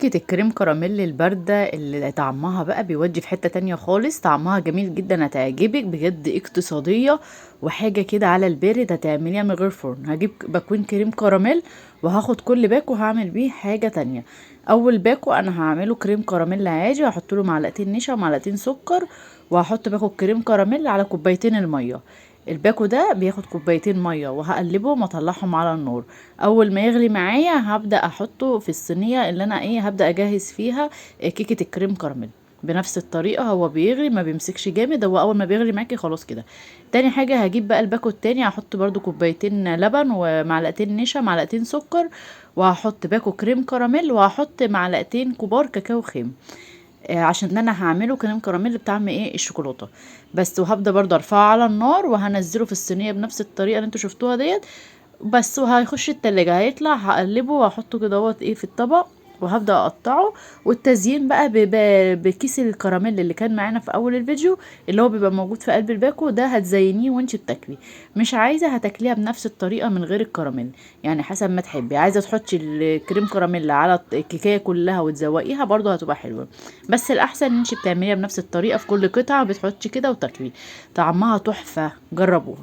كيكة الكريم كراميل الباردة اللي طعمها بقى بيودي في حتة تانية خالص، طعمها جميل جدا، هتعجبك بجد، اقتصادية وحاجة كده على البارد، هتعمليها من غير فرن. هجيب باكوين كريم كراميل وهاخد كل باكو هعمل بيه حاجة تانية. اول باكو انا هعمله كريم كراميل عادي، وهحط له معلقتين نشا ومعلقتين سكر، وهحط باكو كريم كراميل على كوبايتين المية. الباكو ده بياخد كوبايتين مية، وهقلبهم واطلعهم على النار. اول ما يغلي معايا هبدا احطه في الصينية اللي انا هبدا اجهز فيها كيكة الكريم كراميل بنفس الطريقة. هو بيغلي ما بيمسكش جامد، هو اول ما بيغلي معاكي خلاص كده. تاني حاجة هجيب بقى الباكو التاني، هحط برده كوبايتين لبن ومعلقتين نشا معلقتين سكر، وهحط باكو كريم كراميل، وهحط معلقتين كبار كاكاو خام، عشان انا هعمله كريم كراميل بطعم الشوكولاتة بس. وهبدا برده ارفعه على النار وهنزله في الصينية بنفس الطريقة اللي انتوا شفتوها ديت بس. وهيخش التلاجة، هيطلع هقلبه وهحطه كده اهوت في الطبق، وهبدا اقطعه. والتزيين بقى بكيس الكراميل اللي كان معانا في اول الفيديو، اللي هو بيبقى موجود في قلب الباكو ده، هتزينيه وانت بتاكلي. مش عايزه هتاكليها بنفس الطريقة من غير الكراميل، يعني حسب ما تحبي. عايزه تحطي الكريم كراميل على الكيكايه كلها وتزوقيها برضو هتبقى حلوة، بس الاحسن ان انت بتعمليها بنفس الطريقة في كل قطعه، بتحطي كده وتاكلي. طعمها تحفة، جربوها.